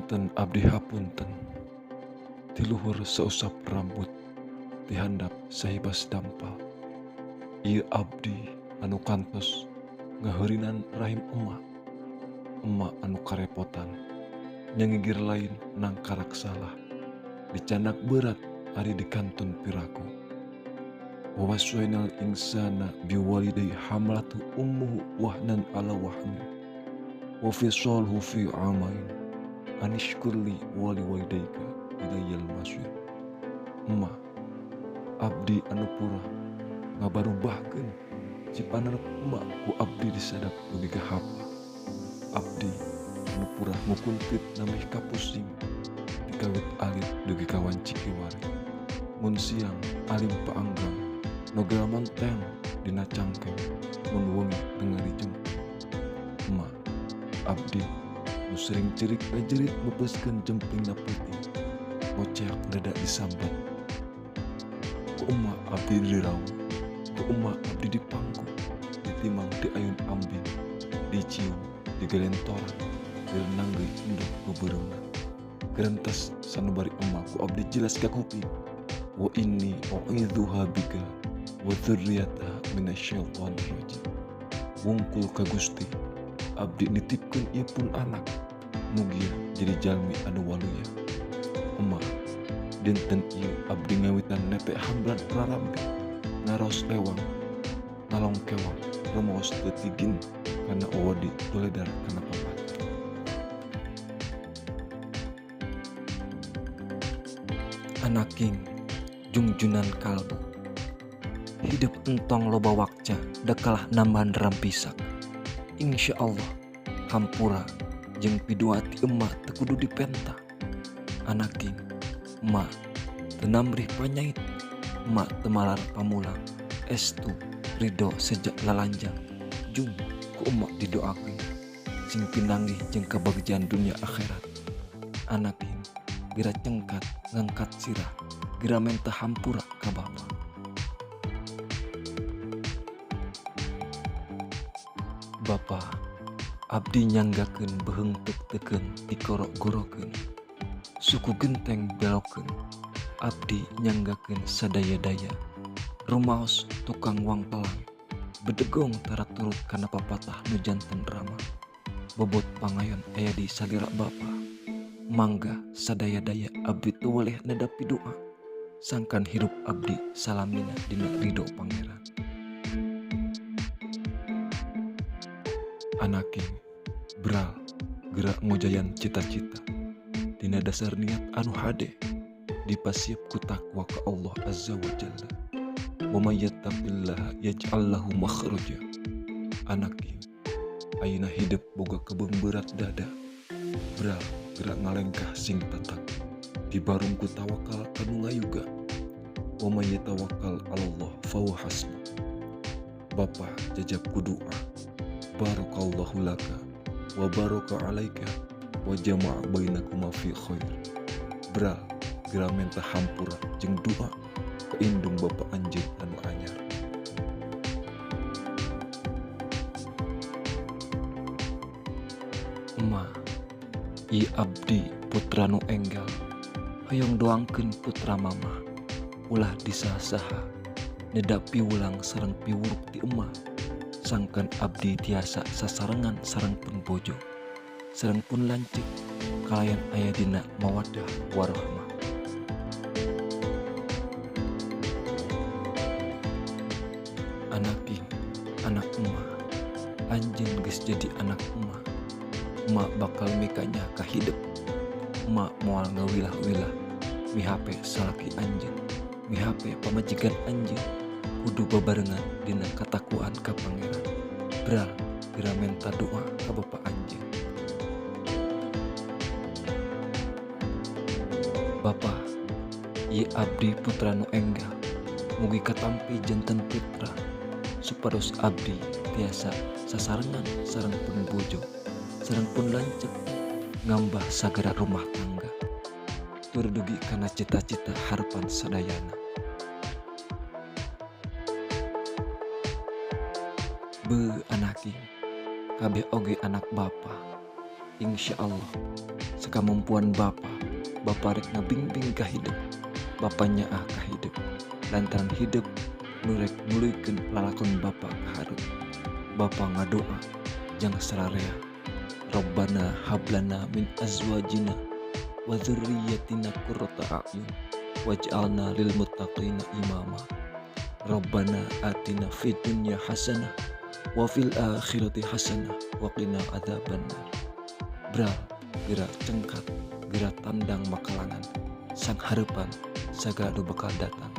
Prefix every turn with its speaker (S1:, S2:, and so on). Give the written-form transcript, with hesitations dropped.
S1: Punten abdi hapunten. Ti luhur sausap rambut, ti handap sahibas dampal. Ieu abdi anu kantos ngaheurinan rahim emak. Emak anu karepotan, nyangigir lain nangkarak salah. Dicandak berat ari dikantun piraku. Wa waswainal insana biwalidayhi hamalatu ummuhu wahnan ala wahnin wa fisaluhu fi amain anishkurli wali walidayka ilayyal masir. Emak abdi anu purah ngabarubahkeun cipanarep emak ku abdi disadap dugi ka hapa. Abdi anu purah ngukuntit namih kapusing dikawit alit dugi ka wanci kiwari. Mun siang alim paanggang nogel monteng dina cangkeng mun wengi teu ngarijempe. Emak abdi nu sering cerik ngajerit meupeuskeun jempingna peuting ngoceak dada disambat. Ku emak abdi dirawu, ku emak abdi dipangku, ditimang di ayun ambing, dicium, digelentoran, direnanggeui endog beubeureuman. Gerentes sanubari emak ku abdi jelas ka kuping. Wa inni u'idzuha bika wa dzurriyyataha minasyaitonir rajim. Wungkul ka Gusti, abdi nitipkeun ieu pun anak, mugia jadi jalmi anu waluya. Emak, dinten ieu abdi ngawitan nepe hambran rarampi, ngaros lewang, ngalongkewang, rumaos teu tigin kana wawadi toledar kana papat.
S2: Anaking jungjunan kalbu. Hidup entong loba wakca da kalah nambahan rampisak. Insya Allah hampura jeung pidua ti emak teu kudu dipenta. Anaking emak teu namrih panyait, emak teu malar pamulang, estu ridho sejak lalanjang. Jung ku emak didoakeun sing pinanggih jeung kabagjaan dunia akhirat. Anaking geura cengkat ngangkat sirah, geura menta hampura ka bapa. Bapa, abdi nyanggakeun beuheung teuk-teukeun dikorok-gorokeun, suku genteng belokeun, abdi nyanggakeun sadaya-daya, rumaos tukang wangkelang, bedegong tara turut kana papatah nu janten rama, bobot pangayon aya di salira bapa, mangga sadaya-daya abdi teu weleh nedapi doa, sangkan hirup abdi salamina dina ridho Pangeran.
S1: Anaking bral gerak ngojayan cita-cita dina dasar niat anu hade dipasiep ku takwa ka Allah Azza wa Jalla. Wa may yattaqillaha yaj'al lahu makhraja. Anaking ayeuna hidup boga kebeung berat dada, bral gerak ngalengkah sing tatak dibarung ku tawakal kanu ngayuga. Wa may yatawakkal 'alallah fa huwa hasbuh. Bapa jajab ku doa, barakallahu laka wa baraka alaika wa jama'a bainakuma fi khair. Bral geura menta hampura jeung doa ka indung bapa anjeun anu anyar.
S2: Emak, ieu abdi putra nu enggal, hoyong doangkeun putra mamah, ulah disaha-saha, neda piwulang sareng piwuruk ti emah, sangkan abdi tiasa sasarengan sareng pun bojo, sareng pun lanceuk, kalayan aya dina mawaddah warahmah. Anaking, anak emak, anjeun geus jadi anak emak, emak bakal mikanya ka hidep, emak moal ngawilah-wilah, mihape salaki anjeun, mihape pamajikan anjeun, kudu babarengan dina katakwaan ka Pangeran. Bral geura menta doa ka bapa anjeun. Bapa, ieu abdi putra nu enggal, mugi katampi janten putra, supados abdi tiasa sasarengan sareng pun bojo, sareng pun lanceuk, ngambah sagara rumah tangga, tur dugi kana cita-cita harapan sadayana. Beuh anaking, kabeh oge anak bapa, Insya Allah sakamampuan Bapa, Bapa rek ngabingbing ka hidup, Bapa nyaah ka hidup lantaran hidup nu rek nuluykeun lalakon Bapa ka hareup. Bapa ngadoa jang sararea. Rabbana hablana min azwajina wa dzurriyyatina qurrata a'yun waj'alna lil muttaqina imama. Rabbana atina fid dunya hasanah wa fil akhirati hasanah wa qina adzabannar. Bral geura cengkat, geura tandang makalangan, sang hareupan sagala nu bakal datang.